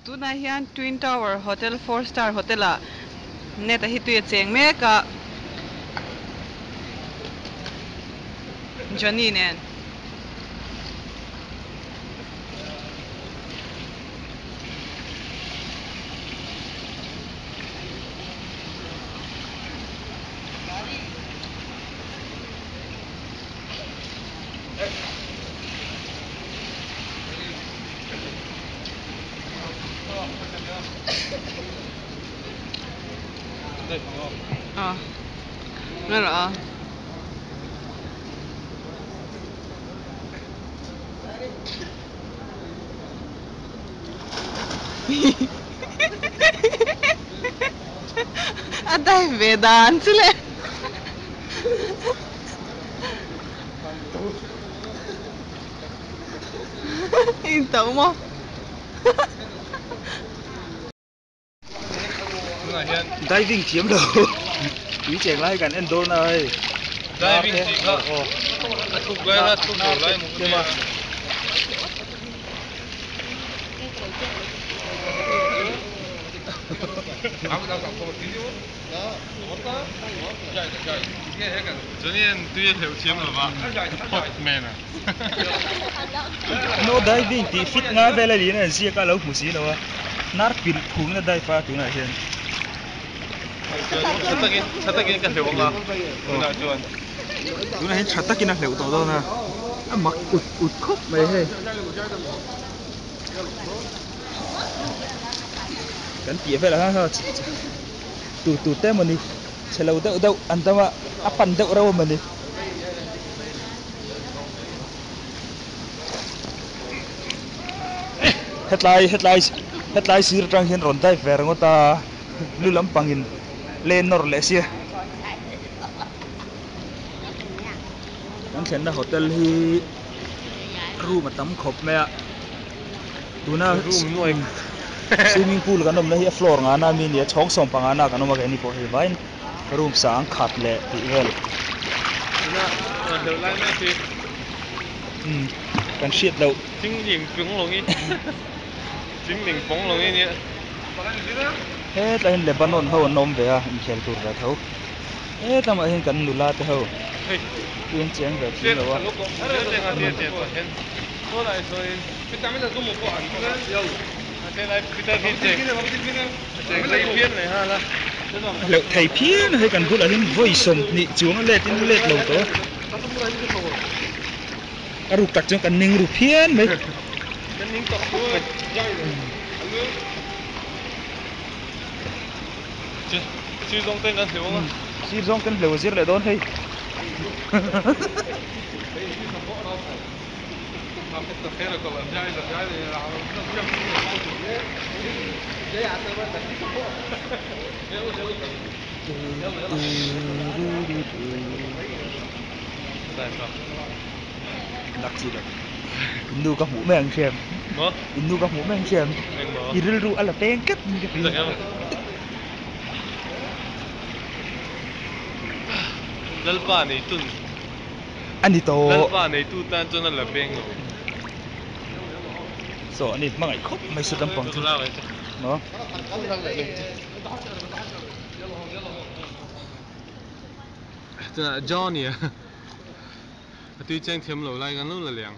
Tunah hian Twin Tower Hotel four star hotel ah net a hi tui a cheng mek a Johnny nen. Ah, nga rawh a. A dive ve dan chu le. In to maw? Diving thiam lo tui cheng lai kan en dawn a hei. Diving tih kha a thuk lai la thuk lo lai maw ka tia. Chuanin tui a hleuh thiam lo va hot man a. No diving tih fit nga vel a niin a inziak a lo hmu si lo a hnar pilh phungna dive a tunah hian. Tha takin tha takin ka hleuh ang a tunah chuan. Tunah hian tha takin a hleuh tawh dawn a a mak ut ut khawp mai hei. Kan tih velah khan kha tu tu te mawni chhe lo deuh deuh an tam a a pan deuh reuh a mawni. Hetlai hetlai hetlai sir atang hian rawn dive ve ringawt a lu lampangin lane nawr leh sia. Kan thlenna hotel hi room a tam khawp mai a tuna swimming pool kan awmna hi a floor ngana ami nia chhawng sawm pangana kan awm a keini pawh hei vaiin room sang khat leh tih vel kan hriat loh hetlai hian Lebanon ho an awm ve a inkhel tur ve tho. Hetlangah hian kan nula te ho tui an cheng ve thin lo a. Hleuh thei phian a hei kan bulah hian vawi sawmhnih chuang a let in a let lo tawh a ruk tak chuan kan ning ru phian mai. Sir zawng ten kan hleuh ang a. Sir zawng ten hleuh a zir leh dawn hei. Lak chi lo. Innu ka hmuh mai ang hriam. Maw? Innu ka hmuh mai ang hriam. Engmaw? I rilru a la peng tlat in ka hria. Lalpa neitun. A ni tawh. Lalpa neitu tan chuan a la peng lo. Saw a ni hmangaih khawp mai saw lampang chu. Maw? Chutah Johnny a tui cheng thiam lo lai kan lo la liang.